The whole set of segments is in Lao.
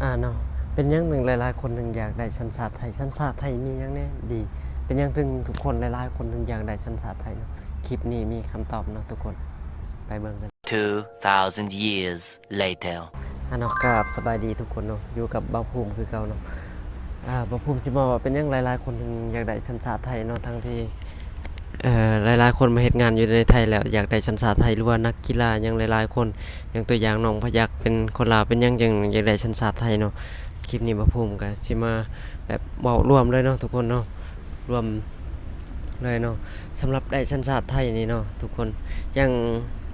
ອາເນາະ ເປັນຫຍັງເຖິງຫຼາຍໆຄົນເຖິງຢາກໄດ້ສັນຊາດໄທ? ສັນຊາດໄທມີຫຍັງແດ່ດີ? ເປັນຫຍັງເຖິງທຸກຄົນຫຼາຍໆຄົນເຖິງຢາກໄດ້ສັນຊາດໄທເນາະ? ຄລິບນີ້ມີຄຳຕອບເນາະທຸກຄົນ ໄປເບິ່ງກັນ. Two thousand years later. ອາເນາະ ກາບສະບາຍດີທຸກຄົນເນາະ ຢູ່ກັບບ່າວພູມຄືເກົ່າເນາະ. ອາ ບ່າວພູມຊິມາເວົ້າເປັນຫຍັງຫຼາຍໆຄົນເຖິງຢາກໄດ້ສັນຊາດໄທເນາະ ທັງທີ່ ເອີ ຫຼາຍໆຄົນມາເຮັດງານຢູ່ໃນໄທແລ້ວຢາກໄດ້ສັນຊາດໄທ ຫຼືວ່ານັກກິລາຫຍັງຫຼາຍໆຄົນ ຢ່າງຕົວຢ່າງນ້ອງພະຍັກເປັນຄົນລາວ ເປັນຫຍັງຈຶ່ງຢາກໄດ້ສັນຊາດໄທເນາະ? ຄລິບນີ້ບ່າວພູມກະຊິມາແບບເວົ້າລວມເລີຍເນາະທຸກຄົນເນາະ ລວມເລີຍເນາະ. ສຳລັບໄດ້ສັນຊາດໄທນີ້ເນາະທຸກຄົນ ຢ່າງ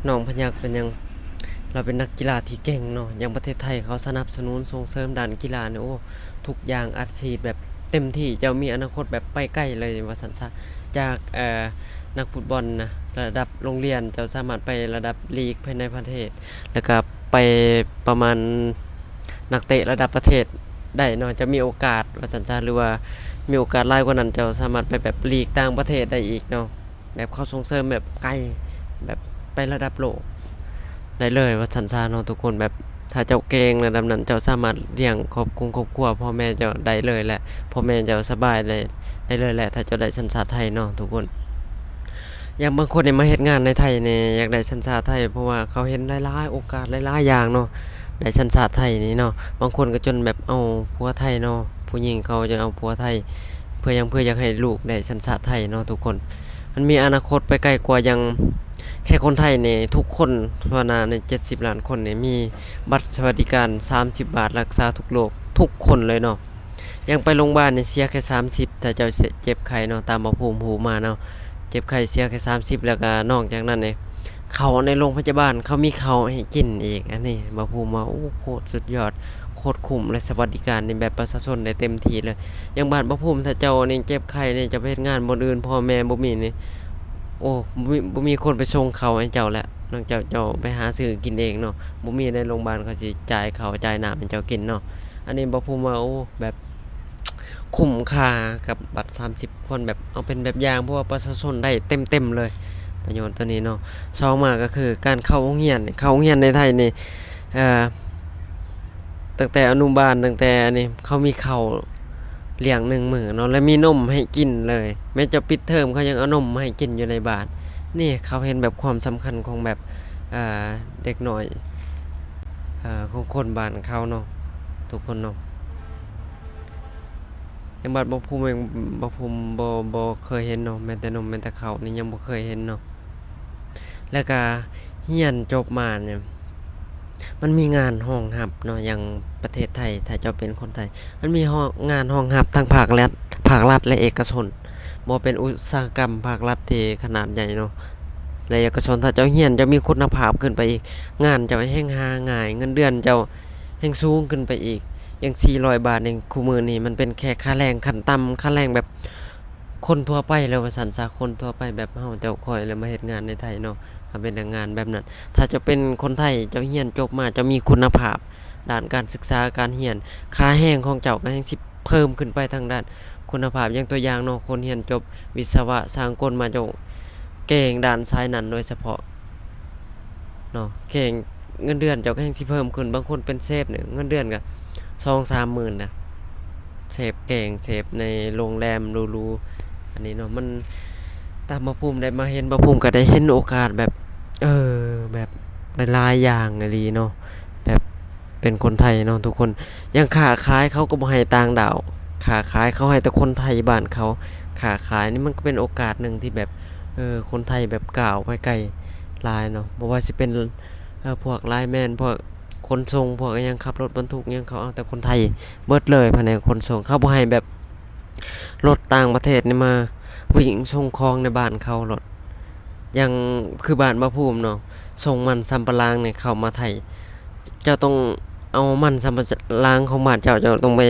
ນ້ອງພະຍັກເປັນຫຍັງ ລາວເປັນນັກກິລາທີ່ເກັ່ງເນາະ ຢ່າງປະເທດໄທເຂົາສະໜັບສະໜູນສົ່ງເສີມດ້ານກິລານີ້ ໂອ້ ທຸກຢ່າງ ອັດສີດແບບເຕັມທີ່ ເຈົ້າມີອະນາຄົດແບບໄປໄກເລີຍວ່າຊັ້ນຊະ. ຈາກ ເອີ ນັກຟຸດບອນນະ ລະດັບໂຮງຮຽນ ເຈົ້າສາມາດໄປລະດັບລີກພາຍໃນປະເທດ ແລ້ວກະໄປປະມານນັກເຕະລະດັບປະເທດໄດ້ເນາະ ຈະມີໂອກາດວ່າຊັ້ນຊະ ຫຼືວ່າມີໂອກາດຫຼາຍກວ່ານັ້ນ ເຈົ້າສາມາດໄປແບບລີກຕ່າງປະເທດໄດ້ອີກເນາະ. ແບບເຂົາສົ່ງເສີມແບບໄກ ແບບໄປລະດັບໂລກໄດ້ເລີຍວ່າຊັ້ນຊະເນາະທຸກຄົນ. ແບບຖ້າເຈົ້າເກັ່ງລະດັບນັ້ນ ເຈົ້າສາມາດລ້ຽງຄອບຄົວ ຄອບຄົວພໍ່ແມ່ເຈົ້າໄດ້ເລີຍແຫຼະ ພໍ່ແມ່ເຈົ້າສະບາຍໄດ້ ໄດ້ເລີຍແຫຼະ ຖ້າເຈົ້າໄດ້ສັນຊາດໄທເນາະທຸກຄົນ. ຢ່າງບາງຄົນນີ້ມາເຮັດງານໃນໄທນີ້ ຢາກໄດ້ສັນຊາດໄທ ເພາະວ່າເຂົາເຫັນຫຼາຍໆໂອກາດ ຫຼາຍໆຢ່າງເນາະ ໄດ້ສັນຊາດໄທນີ້ເນາະ. ບາງຄົນກໍຈົນແບບເອົາຜົວໄທເນາະ ຜູ້ຍິງເຂົາຈະເອົາຜົວໄທ ເພື່ອຫຍັງ? ເພື່ອຢາກໃຫ້ລູກໄດ້ສັນຊາດໄທເນາະທຸກຄົນ. ມັນມີອະນາຄົດໄປໄກກວ່າ ຢ່າງແຄ່ຄົນໄທນີ້ ທຸກຄົນທົ່ວໜ້າໃນເຈັດສິບລ້ານຄົນນີ້ ມີບັດສະຫວັດດີການສາມສິບບາດ ຮັກສາທຸກໂລກທຸກຄົນເລີຍເນາະ. ຢ່າງໄປໂຮງບານນີ້ເສຍແຄ່ສາມສິບ ຖ້າເຈົ້າເຈັບໄຂ້ເນາະ ຕາມບ່າວພູມຮູ້ມາເນາະ ເຈັບໄຂ້ເສຍແຄ່ສາມສິບ ແລ້ວກະນອກຈາກນັ້ນນີ້ ເຂົ້າໃນໂຮງພະຍາບານເຂົາມີເຂົ້າໃຫ້ກິນອີກ. ອັນນີ້ບ່າວພູມວ່າ ໂອ້ ໂຄດສຸດຍອດ ໂຄດຄຸ້ມ ແລະ ສະຫວັດດີການໃນແບບປະຊາຊົນໄດ້ເຕັມທີ່ເລີຍ. ຢ່າງບ້ານບ່າວພູມ ຖ້າເຈົ້ານີ້ເຈັບໄຂ້ນີ້ ເຈົ້າໄປເຮັດງານບ່ອນອື່ນ ພໍ່ແມ່ບໍ່ມີນີ້ ໂອ້ ບໍ່ມີ ບໍ່ມີຄົນໄປສົ່ງເຂົ້າໃຫ້ເຈົ້າແຫຼະ ນອກຈາກເຈົ້າໄປຫາຊື້ກິນເອງເນາະ ບໍ່ມີໃນໂຮງບານເຂົາຊິຈ່າຍເຂົ້າຈ່າຍນ້ຳໃຫ້ເຈົ້າກິນເນາະ. ອັນນີ້ບ່າວພູມວ່າ ໂອ້ ແບບ ຄຸ້ມຄ່າກັບບັດສາມສິບຄົນ ແບບເອົາເປັນແບບຢ່າງ ເພາະວ່າປະຊາຊົນໄດ້ເຕັມໆເລີຍ ປະໂຫຍດຕົວນີ້ເນາະ. ສອງມາກໍຄືການເຂົ້າໂຮງຮຽນ ເຂົ້າໂຮງຮຽນໃນໄທນີ້ ເອີ ຕັ້ງແຕ່ອະນຸບານ ຕັ້ງແຕ່ອັນນີ້ ເຂົາມີເຂົ້າລ້ຽງໜຶ່ງມື້ເນາະ ແລະ ມີນົມໃຫ້ກິນເລີຍ ແມ້ເຈົ້າປິດເທີມເຂົາຍັງເອົານົມມາໃຫ້ກິນຢູ່ໃນບ້ານ. ນີ້ເຂົາເຫັນແບບຄວາມສຳຄັນຂອງແບບ ເດັກນ້ອຍ ເອີ ຂອງຄົນບ້ານເຂົາເນາະ ທຸກຄົນເນາະ. ຍັງບາດບໍ່ພູມ ບໍ່ພູມ ບໍ່ ບໍ່ເຄີຍເຫັນເນາະ ແມ່ນແຕ່ນົມແມ່ນແຕ່ເຂົ້ານີ້ຍັງບໍ່ເຄີຍເຫັນເນາະ. ແລ້ວກະຮຽນຈົບມານີ້ ມັນມີງານຮອງຮັບເນາະ ຢ່າງປະເທດໄທ ຖ້າເຈົ້າເປັນຄົນໄທ ມັນມີຮອງ ງານຮອງຮັບທັງພາກລັດ ພາກລັດ ແລະ ເອກະຊົນ ບໍ່ເປັນອຸດສາຫະກຳ ພາກລັດທີ່ຂະໜາດໃຫຍ່ເນາະ ແລະ ເອກະຊົນ. ຖ້າເຈົ້າຮຽນ ເຈົ້າມີຄຸນນະພາບຂຶ້ນໄປອີກ ງານເຈົ້າແຮ່ງຫາງ່າຍ ເງິນເດືອນເຈົ້າ ແຮ່ງສູງຂຶ້ນໄປອີກ. ຢ່າງສີ່ຮ້ອຍບາດນີ້ ຄູ່ມື້ນີ້ມັນເປັນແຄ່ຄ່າແຮງຂັ້ນຕ່ຳ ຄ່າແຮງແບບຄົນທົ່ວໄປແລ້ວວ່າຊັ້ນຊະ ຄົນທົ່ວໄປແບບເຮົາເຈົ້າຂ້ອຍ ແລ້ວມາເຮັດງານໃນໄທເນາະ ເຮົາເປັນແຮງງານແບບນັ້ນ. ຖ້າເຈົ້າເປັນຄົນໄທ ເຈົ້າຮຽນຈົບມາ ເຈົ້າມີຄຸນນະພາບດ້ານການສຶກສາການຮຽນ ຄ່າແຮງຂອງເຈົ້າກໍແຮ່ງຊິເພີ່ມຂຶ້ນໄປທາງດ້ານຄຸນນະພາບ. ຢ່າງຕົວຢ່າງເນາະ ຄົນຮຽນຈົບວິສະວະຊ່າງກົນມາ ເຈົ້າເກັ່ງດ້ານສາຍນັ້ນໂດຍສະເພາະ ເນາະ ເກັ່ງ ເງິນເດືອນເຈົ້າກໍແຮ່ງຊິເພີ່ມຂຶ້ນ. ບາງຄົນເປັນເຊຟນີ້ ເງິນເດືອນກໍສອງສາມໝື່ນນະ ເຊຟເກັ່ງ ເຊຟໃນໂຮງແຮມຫຼູໆ ອັນນີ້ເນາະ. ມັນ ຕາມບ່າວພູມໄດ້ມາເຫັນ ບ່າວພູມກໍໄດ້ເຫັນໂອກາດແບບ ເອີ ແບບຫຼາຍໆຢ່າງອີ່ຫຼີເນາະ ແບບ ເປັນຄົນໄທເນາະທຸກຄົນ. ຢ່າງຄ້າຂາຍເຂົາກໍບໍ່ໃຫ້ຕ່າງດ້າວຄ້າຂາຍ ເຂົາໃຫ້ແຕ່ຄົນໄທບ້ານເຂົາຄ້າຂາຍ. ນີ້ມັນກໍເປັນໂອກາດໜຶ່ງທີ່ແບບ ເອີ ຄົນໄທແບບກ້າວໄປໄກຫຼາຍເນາະ ບໍ່ວ່າຊິເປັນ ເອີ ພວກລາຍແມນ ພວກຂົນສົ່ງ ພວກອີ່ຫຍັງ ຂັບລົດບັນທຸກຫຍັງ ເຂົາເອົາແຕ່ຄົນໄທເບິດເລີຍ ພະແນກຂົນສົ່ງ. ເຂົາບໍ່ໃຫ້ແບບລົດຕ່າງປະເທດນີ້ມາວິ່ງສົ່ງຂອງໃນບ້ານເຂົາໂລດ. ຢ່າງຄືບ້ານບ່າວພູມເນາະ ສົ່ງມັນສຳປະຫຼາງນີ້ເຂົ້າມາໄທ ເຈົ້າຕ້ອງເອົາມັນສຳປະຫຼາງຂອງບ້ານເຈົ້າ ເຈົ້າຕ້ອງໄປ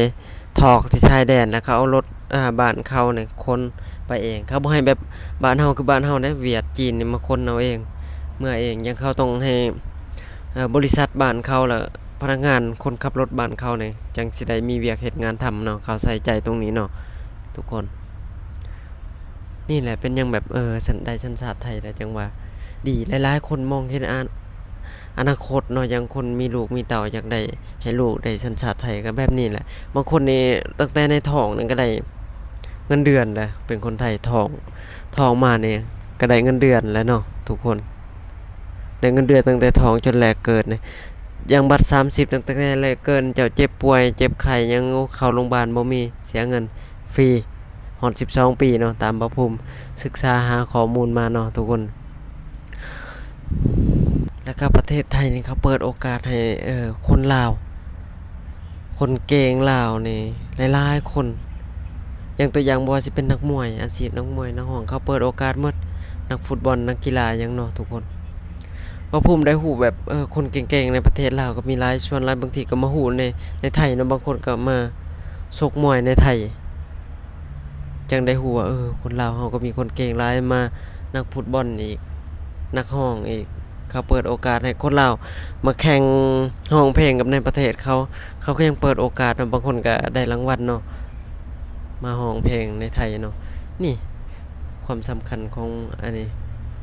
ຖອກທີ່ຊາຍແດນ ແລ້ວເຂົາເອົາລົດ ອາ ບ້ານເຂົານີ້ຂົນໄປເອງ. ເຂົາບໍ່ໃຫ້ແບບບ້ານເຮົາ ຄືບ້ານເຮົາເດ້ ຫວຽດ ຈີນນີ້ມາຂົນເອົາເອງ ເມືອເອງ. ຢ່າງເຂົາຕ້ອງໃຫ້ ເອີ ບໍລິສັດບ້ານເຂົາ ແລ້ວພະນັກງານຄົນຂັບລົດບ້ານເຂົານີ້ ຈັ່ງຊິໄດ້ມີວຽກເຮັດງານທຳເນາະ. ເຂົາໃສ່ໃຈຕົງນີ້ເນາະທຸກຄົນ. ນີ້ແຫຼະເປັນຫຍັງແບບ ເອີ ສັນ ໄດ້ສັນຊາດໄທແລ້ວຈັ່ງວ່າດີ. ຫຼາຍໆຄົນມອງເຫັນອາ ອ ອະນາຄົດເນາະ ຢ່າງຄົນມີລູກມີເຕົ້າ ຢາກໄດ້ໃຫ້ລູກໄດ້ສັນຊາດໄທ ກໍແບບນີ້ແຫຼະ. ບາງຄົນນີ້ຕັ້ງແຕ່ໃນທ້ອງນັ້ນກໍໄດ້ເງິນເດືອນແລ້ວ ເປັນຄົນໄທ ທ້ອງ ທ້ອງມານີ້ກໍໄດ້ເງິນເດືອນແລ້ວເນາະທຸກຄົນ ໄດ້ເງິນເດືອນຕັ້ງແຕ່ທ້ອງຈົນແລກເກີດນີ້. ຢ່າງບັດສາມສິບ ຕັ້ງແຕ່ແລກເກີດ ເຈົ້າເຈັບປ່ວຍເຈັບໄຂ້ຫຍັງ ໂອ້ ເຂົ້າໂຮງບານບໍ່ມີ ເສຍເງິນຟຣີ ຮອດສິບສອງປີເນາະ ຕາມບ່າວພູມສຶກສາຫາຂໍ້ມູນມາເນາະທຸກຄົນ. ແລ້ວກໍປະເທດໄທນີ້ ເຂົາເປີດໂອກາດໃຫ້ ເອີ ຄົນລາວ ຄົນເກັ່ງລາວນີ້ຫຼາຍໆຄົນ ຢ່າງຕົວຢ່າງ ບໍ່ວ່າຊິເປັນນັກມວຍ ອາຊີບນັກມວຍ ນັກຮ້ອງ ເຂົາເປີດໂອກາດໝົດ ນັກຟຸດບອນ ນັກກິລາຫຍັງເນາະທຸກຄົນ. ບ່າວພູມໄດ້ຮູ້ແບບ ເອີ ຄົນເກັ່ງໆໃນປະເທດລາວກໍມີຫຼາຍ ສ່ວນຫຼາຍບາງທີກໍມາຮູ້ໃນ ໃນໄທເນາະ ບາງຄົນກໍມາຊົກມວຍໃນໄທ ຈັ່ງໄດ້ຮູ້ວ່າ ເອີ ຄົນລາວເຮົາກໍມີຄົນເກັ່ງຫຼາຍ ມານັກຟຸດບອນອີກ ນັກຮ້ອງອີກ ເຂົາເປີດໂອກາດໃຫ້ຄົນລາວມາແຂ່ງຮ້ອງເພງກັບໃນປະເທດເຂົາ ເຂົາກໍຍັງເປີດໂອກາດເນາະ ບາງຄົນກໍໄດ້ລາງວັນເນາະ ມາຮ້ອງເພງໃນໄທເນາະ. ນີ້ຄວາມສຳຄັນຂອງອັນນີ້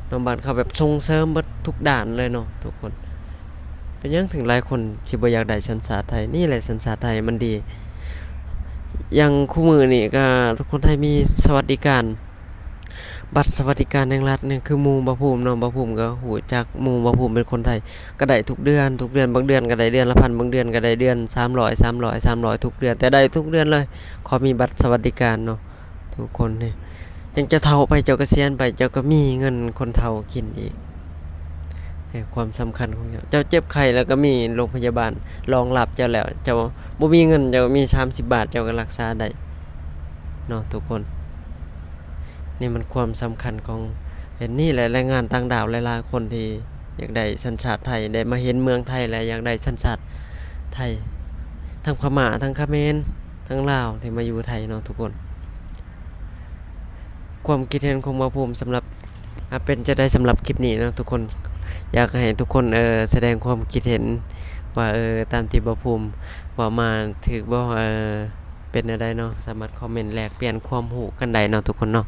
ເນາະ ບ້ານເຂົາແບບສົ່ງເສີມເບິດທຸກດ້ານເລີຍເນາະທຸກຄົນ. ເປັນຫຍັງເຖິງຫຼາຍຄົນຊິບໍ່ຢາກໄດ້ສັນຊາດໄທ? ນີ້ແຫຼະ ສັນຊາດໄທມັນດີ. ຢ່າງຄູ່ມື້ນີ້ກໍທຸກຄົນໄທມີສະຫວັດດີການ ບັດສະຫວັດດີການແຫ່ງລັດນີ້ ຄືໝູ່ບ່າວພູມເນາະ ບ່າວພູມກໍຮູ້ຈັກໝູ່ບ່າວພູມເປັນຄົນໄທ ກໍໄດ້ທຸກເດືອນ ທຸກເດືອນ ບາງເດືອນກໍໄດ້ເດືອນລະພັນ ບາງເດືອນກໍໄດ້ເດືອນສາມຮ້ອຍ ສາມຮ້ອຍ ສາມຮ້ອຍ ທຸກເດືອນ ແຕ່ໄດ້ທຸກເດືອນເລີຍ ຂໍມີບັດສະຫວັດດີການເນາະ. ທຸກຄົນນີ້ ຈັ່ງຈະເຖົ້າໄປ ເຈົ້າກະສຽນໄປ ເຈົ້າກໍມີເງິນຄົນເຖົ້າກິນອີກ. ໃຫ້ຄວາມສຳຄັນຂອງເຈົ້າ ເຈົ້າເຈັບໄຂ້ແລ້ວກໍມີໂຮງພະຍາບານຮອງຮັບເຈົ້າແລ້ວ ເຈົ້າບໍ່ມີເງິນ ເຈົ້າມີສາມສິບບາດ ເຈົ້າກໍລັກສາໄດ້ເນາະທຸກຄົນ. ນີ້ມັນຄວາມສຳຄັນຂອງ ເຫັນນີ້ແຫຼະ ແຮງງານຕ່າງດ້າວຫຼາຍໆຄົນທີ່ຢາກໄດ້ສັນຊາດໄທ ໄດ້ມາເຫັນເມືອງໄທແລ້ວຢາກໄດ້ສັນຊາດໄທ ທັງພະມ້າ ທັງຂະເໝນ ທັງລາວທີ່ມາຢູ່ໄທເນາະທຸກຄົນ. ຄວາມຄິດເຫັນຂອງບ່າວພູມສຳລັບ ອ່າ ເປັນຈັ່ງໃດສຳລັບຄລິບນີ້ເນາະທຸກຄົນ? ຢາກໃຫ້ທຸກຄົນ ເອີ ສະແດງຄວາມຄິດເຫັນວ່າ ເອີ ຕາມທີ່ບ່າວພູມເວົ້າມາຖືກບໍ່? ເອີ ເປັນແນວໃດເນາະ? ສາມາດຄອມເມັນແລກປ່ຽນຄວາມຮູ້ກັນໄດ້ເນາະທຸກຄົນເນາະ.